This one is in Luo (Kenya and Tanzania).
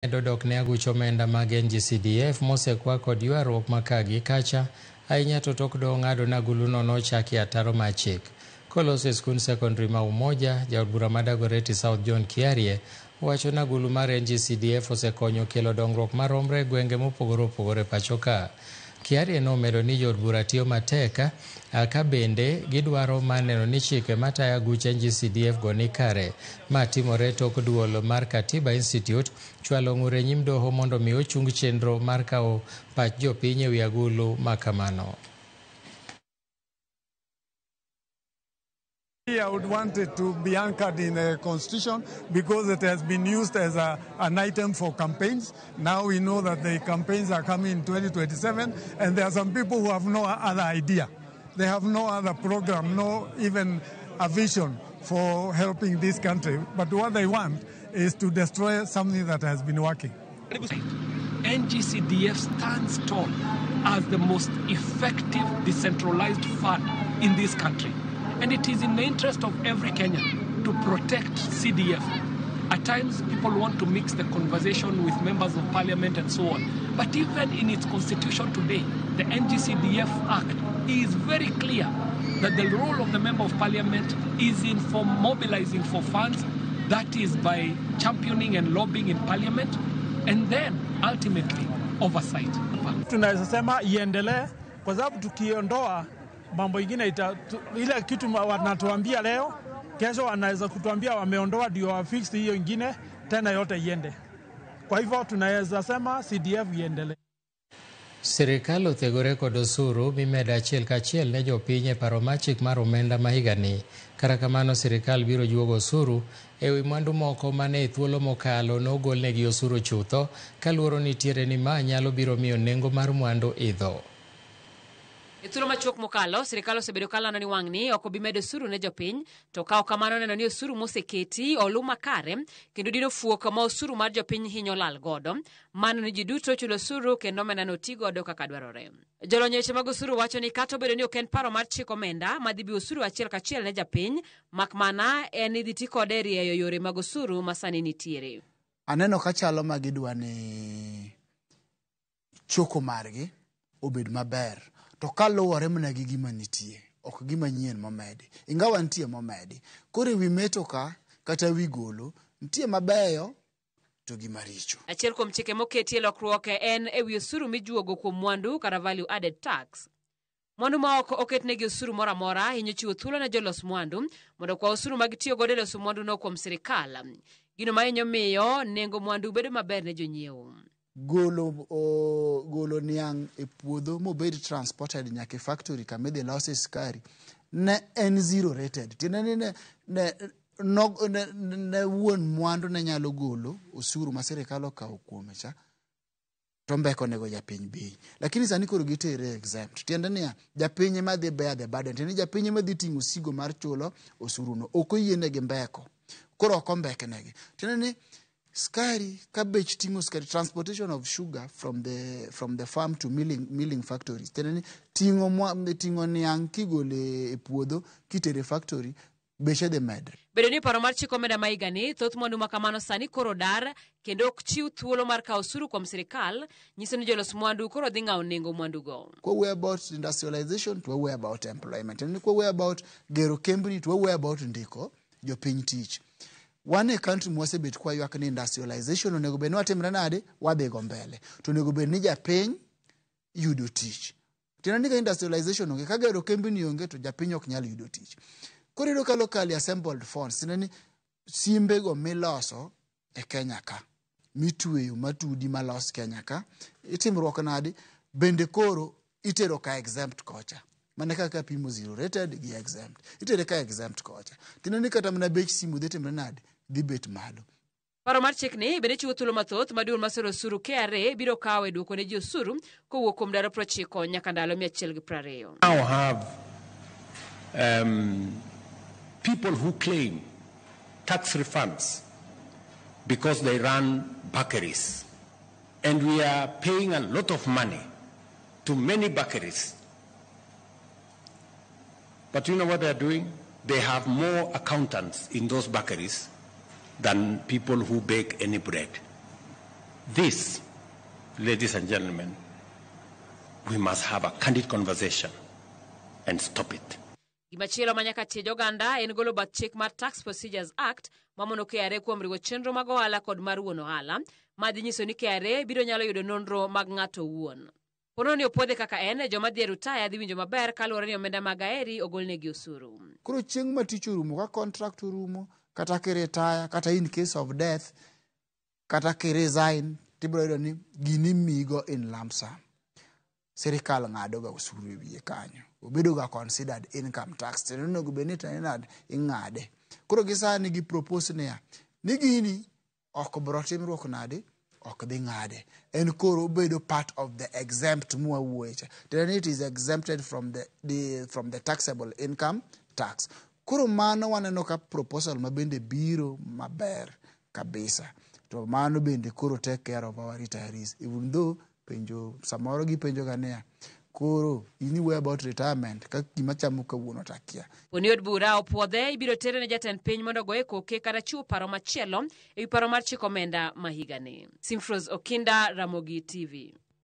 Medo dok ne aguch omenda mag NGCDF mosekwa kod ywaruok ma ka gi kacha ahinya to tok doho ng'ado ni aguluno nochaki ataro mar chik. Koloso e skund sekondari ma Umoja, jaod bura ma Dagoretti South John Kiarie wacho ni agulu mar NGCDF osekonyo kelo dongruok maromre e gwenge mopogore opogore pacho ka. Kiarie nomedo ni jood bura tiyo matek ka bende gidwaro mar neno ni chike matayo aguch NGCDF go ni kare. Ma timore tok duol mar Katiba Institute chwalo ng'ur e nyim doho mondo mi ochung chenro mar kawo pach jopiny ewi agulu ma kamano. I would want it to be anchored in the constitution because it has been used as an item for campaigns. Now we know that the campaigns are coming in 2027, and there are some people who have no other idea. They have no other program, no even a vision for helping this country. But what they want is to destroy something that has been working. NGCDF stands tall as the most effective decentralized fund in this country. And it is in the interest of every Kenyan to protect CDF. At times, people want to mix the conversation with members of parliament and so on. But even in its constitution today, the NGCDF Act is very clear that the role of the member of parliament is in for mobilizing for funds, that is by championing and lobbying in parliament, and then ultimately oversight. Tunaweza sema iendelee kwa sababu tukiondoa mambo ingine ile kitu wanatuambia leo, kesho wanaweza kutuambia wameondoa ndio wafix hiyo ingine tena yote iende. Kwa hivyo tunaweza sema CDF iendelee. Sirikal othegore kod osuru mimedo achiel kachiel ne jopiny e paro mar chik mar omenda ma higani. Kata kamano sirikal biro juogo osuru ewi mwandu moko mane e thuolo mokalo nogolnegi osuru chutho kaluoro nitiere ni ma nyalo biro miyo nengo mar mwandu idho. E thuolo machuok mokalo, sirikal osebedo kalando ni wang'ni ok obi medo osuru ne jopiny, to ka ok kamano neno ni osuru moseketi olu makare kendo dino fuok ma osuru mar jopiny hinyo lal godo. Mano ni ji duto chulo osuru kendo omenda no ti godo kaka dwarore. Jolony e weche mag osuru wacho ni kata obedo ni ok en paro mar chiko omenda madhi bi osuru achiel kachiel ne japiny, mak mana en idhi ti kode e rieyo yore mag osuru ma sani nitiere. Aneno ka chalo ma gidwa ni choko margi obed maber to kaluwore mana gi gima nitie ok gima nyien momedi ingawa nitie momedi koro ewi meto ka kata wi golo nitie mabeyo to gi maricho. Achiel kuom chike moketi e lokruok en ewi osuru mijuogo kuom mwandu kata value added tax. Mwandu ma ok oketnegi osuru moro amora hinyo chiwo thuolo ne jolos mwandu mondo okwa osuru ma gitiyo godo e loso mwanduno kuom sirikal. Gino ma hinyo miyo nengo mwandu bedo maber ne jonyiewo. Golo niang' e puodho mobed transported nyaka e factory kama idhi lose sukari ne en zero rated. Tiende ni ne wuon mwandu ne nyalo golo osuru ma sirikal okawo kuome cha to mbeko nego japiny bei. Lakini sani koro gitere exempt. Tiende niya, japiny ema dhi bear the burden. Tiende ni japiny ema dhi ting'o osigo mar chulo osuru no. Ok oyienegi mbeko. Koro ok ombeknegi. Tiende ni sukari ka bech ting'o sukari, transportation of sugar from the farm to milling factories. Tiende ni ting'o niang' kigolo e puodho kitere factory beche dhi medre. Bedo ni paro mar chiko omenda ma higani, thoth mwandu ma kamano sani koro dar kendo ok chiw thuolo mar kawo osuru kuom sirikal, nyiso ni jolos mwandu koro dhi ng'awo nengo mwandugo. Kwawuoyo about industrialization to wawuoyo about employment. Tiende ni kwawuoyo about gero kembni to wawuoyo about ndiko jopiny tich. Wan e country mwasebet kwaywak ni industrialization onego bed ni watimre nade wadhigo mbele to onego bed ni japiny yudo tich. Tiende ni ka industrialization onge ka gero kembni onge to japiny ok nyal yudo tich. Koro iyudo ka locally assembled phones tiende ni simbego miloso e Kenya ka mitweyo matudi malos Kenya ka itimruok nade bende koro itero ka exempt kocha mana kaka pimo zero rated gi exempt itere ka exempt kocha tiende ni kata mana bech simu dhi timre nade dhi bet malo. Paro mar chikni bende chiwo thuolo mathoth ma duol masoro osuru KRA biro kawo e duoko ne ji osuru kowuok kuom ndalo 90 nyaka ndalo 120. Now have people who claim tax refunds because they run bakeries. And we are paying a lot of money to many bakeries. But you know what they are doing? They have more accountants in those bakeries than people who bake any bread. This, ladies and gentlemen, we must have a candid conversation and stop it. Gimachielo ma nyaka tiej oganda en golo bath chik mar Tax Procedures Act mamono KRA kuom riwo chenro mag ohala kod mar wuon ohala, ma dhi nyiso ni KRA biro nyalo yudo nonro mag ng'ato owuon. Pono ni opuodhe kaka en, joma dhi e rutaya dhi winjo maber kaluwore ni omenda mag aeri ogolnegi osuru. Koro chieng' ma tich orumo, ka contract orumo, kata kiretire, kata in case of death, kata kiresign, tibiro yudo ni gini imiyigo in lump sum. Sirikal ng'ado ga osuru e wiye kanyo. Obedo ga considered income tax. Tiende ni onego bed ni nade ing'ade. Koro gi sani gi propose niya, ni gini ok bro timruok nade, ok dhi ng'ade. En koro obedo part of the exempt mwawuoye cha. Tiende ni it is exempted from the taxable income tax. Koro mano waneno ka proposal ma bende biro maber kabisa. To mano bende koro take care of our retirees. Even though penjo samoro gipenjo ga niya, koro in iwuoyo about retirement ka gima chamo kawuono to akia. Poni od bura opuodhe, ibiro tere ne jatend piny mondo ogoye koke kata chiwo paro machielo ewi paro mar chiko omenda ma higani. Simfros Okinda, Ramogi TV.